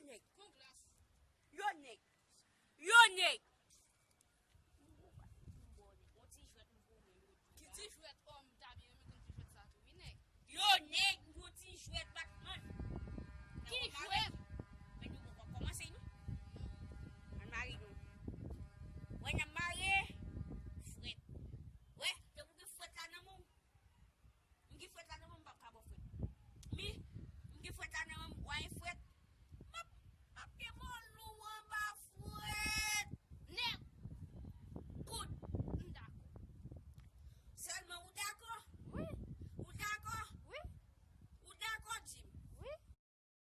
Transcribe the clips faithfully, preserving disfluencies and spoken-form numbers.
Yo nèg. Yo nèg. Yon ti jwèt m pou ou menm. Ki ti jwèt? Oh, m ta byen renmen konn ti jwèt sa tou, wi, nèg. Yo nèg, yon ti jwèt Batman. Ki jwèt? Men nou poko kòmanse, non? Ann mare nou. Wè, n ap mare frèt. Wè, depi w gen frèt la nan men w, m gen frèt la nan men m, m p ap ka ba w frèt. Mi, m gen frèt la nan men m, w a gen frèt. M ap, m ap gen mòlou anba frèt. Nèt. Good. M dakò. Sèlman ou dakò? Wi. Ou dakò? Wi. Ou dakò, di m? Wi.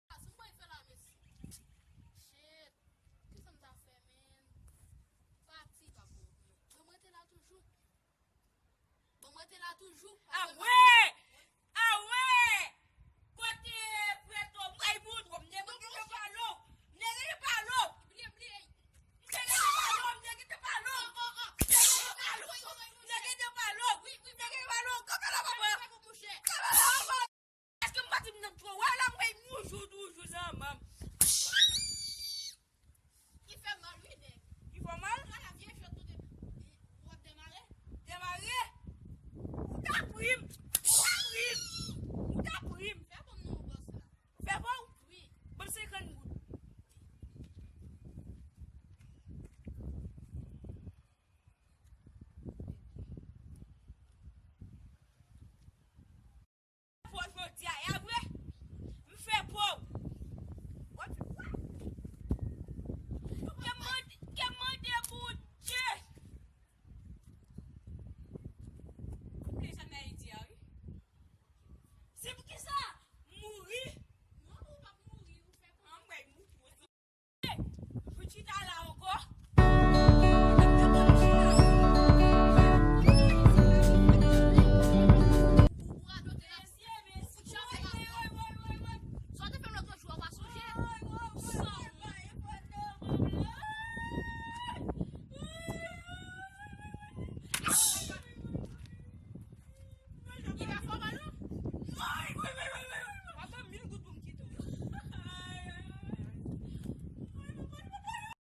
Sa m pral fè la, mesye? Shit. Kisa m ta fè, man? Pati pa bon. Bon, mwen te la toujou. Bon, mwen te la toujou. Ah, wè,